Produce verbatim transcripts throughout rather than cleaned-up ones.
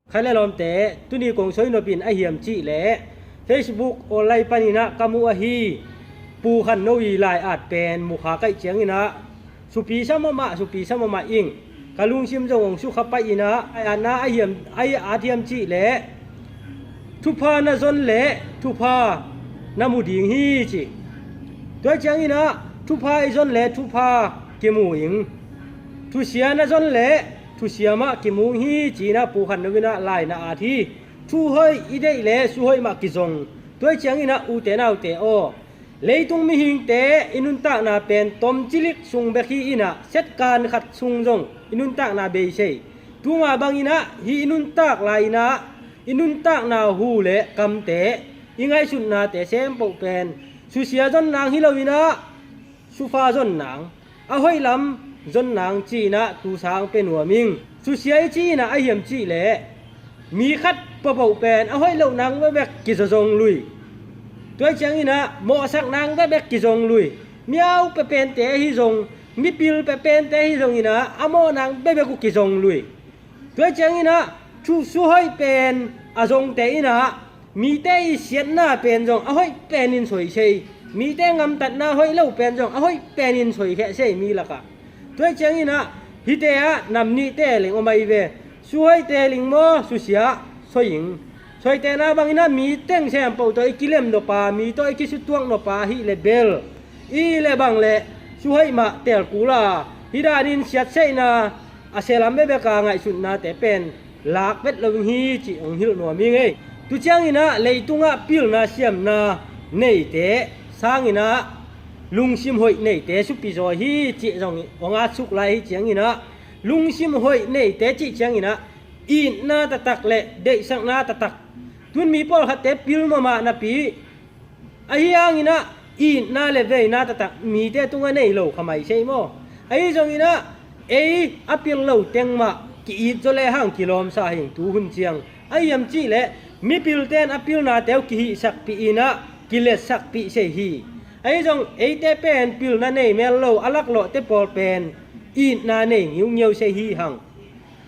Kha le lawmte, tuni kong soi nopin a hiam cih leh Facebook online paninah ka mu ahi Pu Khan No i lai at pen mukha kaih cianginah supi sa mahmah, supi sa mahmah ing. Ka lungsim zong hong sukha pai inah a atna a hiam, a at hiam cih leh thupha na zon leh thupha na mu ding hi ci. Tua cianginah thupha i zon leh thupha kimu ing. Thusia na zon leh thusia mah kimu hi cinah Pu Khan No inah lai na at hi. Thu hoih i deih leh su hoih mah kizong. Tua cianginah ute naute aw, leitung mihingte i nuntakna pen tom cilik sung bek hi inah setkan khat sung zong i nuntakna beisei. Tuma banginah hih i nuntak lai inah i nuntakna hu le kamte, i ngaihsutnate sempoh pen susia zon nang hi lo inah sufa zon nang, a hoih lam zon nang cinah tusang pe nuam ing. Susia i cinah a hiam cih leh mi khat papoh pen a hoih loh nang bekbek kizozong lui. Tua cianginah mawhsak nang bekbek kizong lui. Miau pepente ahi zong, mipil pepente ahi zonginah a mawh nang bekbek uh kizong lui. Tua cianginah thu su hoih pen a zongte inah mite i siatna pen zong a hoih penin soisei. Mite ngamtatna hoih lo pen zong a hoih penin soikheh sei mi lakah. Tua cianginah hite ah nam nihte ling om ahi ve. Su hoihte ling maw, susia soi ing. Soitena banginah mi teng sempoh tawh i kilem nop a, mi tawh i kisutuak nop a hih le bel, i le bang le su hoih mah tel kul a, hih danin siatseihna a selam bekbek a ngaihsutnate pen lak vet lo ing hi cih hong hilh nuam ing ei. Tu cianginah leitungah pilna siamna neite sanginah lungsim hoih neite supi zaw hi cih zong hong at suk lai hi cianginah lungsim hoih neite cih cianginah itna taktak le deihsakna taktak. Tun mi pawlkhatte pil mahmah napi ahi hanginah itna le veina taktak mite tungah nei lo kha mai sei maw? Ahi zonginah ei a pil lo teng mah ki-it zaw le hang kilawmsa hing tu hun ciang. A hiam cih leh mipilte in a pilnate uh kihihsakpih inah kiletsakpih sei hi. Ahi zong eite pen pilna nei mel lo a laklawhte pawl pen itna nei ngiungiau sei hi hang.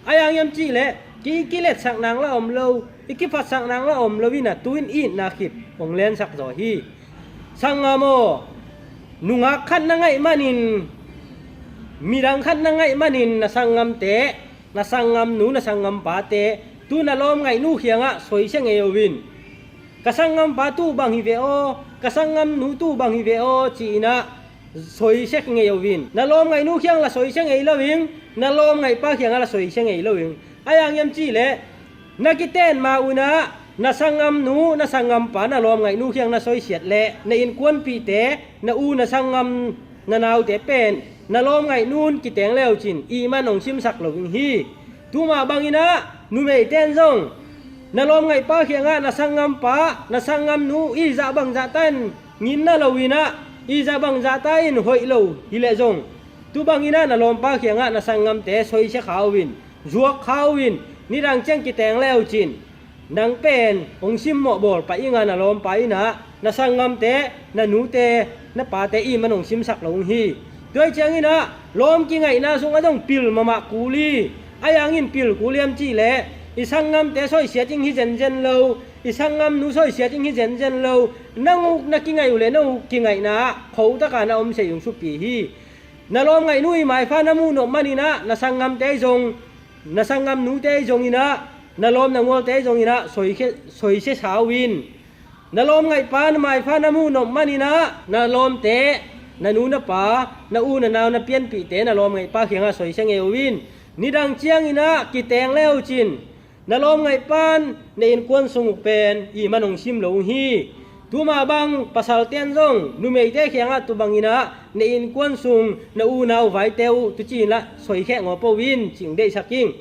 A hiang hiam cih leh ki, kiletsak nang la om lo, i kiphatsak nang la om lo inah tu in itna khit hong lensak zaw hi. Sanggam aw, nungak khat na ngaih manin, midang khat na ngaih manin na sanggamte, na sanggamnu, na sanggampate tu na lawmngaihnu khiangah soisia ngei uh in. Ka sanggampa tu bang hi ve aw, ka sanggamnu tu bang hi ve aw ci-inah soisia ngei uh in. Na lawmngaihnu khiang la soisia ngei lo ing, na lawmngaihpa khiangah la soisia ngei lo ing. A hiang hiam cih leh na kiten ma unah na sanggamnu, na sanggampa, na lawmngaihnu khiang na soisiat leh na innkuanpihte, na u, na sanggam, na naute pen na lawmngaihnu in kiteng le uh cin ihman hong simsak lo ding hi. Tuma banginah numeite in zong na lawmngaihpa khiangah na sanggampa, na sanggamnu i zah bangzah ta in nginna lo inah i zah bangzah ta in hoih lo hileh zong tu banginah na lawmpa khiangah na sanggamte soisia kha uh in, zuak kha uh in, nidang ciang kiteng le uh cin nang pen hong simmawh bawl pah inga na lawmpa inah na sanggamte, na nute, na pate ihman hong simsak lo hong hi. Tua hi cianginah lawm kingaihna sungah zong pil mahmah kul hi. A hiangin pil kul hiam cih leh i sanggamte soisiat ing hi zenzen lo, i sanggamnu soisiat ing hi zenzen lo, nang uh na kingaih uh leh na uh kingaihna ah khotaka na om sei hong supi hi. Na lawmngaihnu i maipha na muh nop maninah na sanggamte ahi zong, na sanggamnute ahi zonginah na lawm na ngualte ahi zonginah soisia, soisia sa uh in. Na lawmngaihpa na maipha na muh nop maninah na lawmte, na nu na pa, na u na nau, na pianpihte na lawmngaihpa khiangah soisia ngei uh in. Nidang cianginah kiteng le uh cin na lawmngaihpa in na innkuan sung uh pen ihman hong sim lo uh hi. Tuma bang pasalte in zong numeite khiangah tu banginah na innkuan sung na unau vaite uh tu ci-inah soikheh ngawp uh in cih deihsak ing.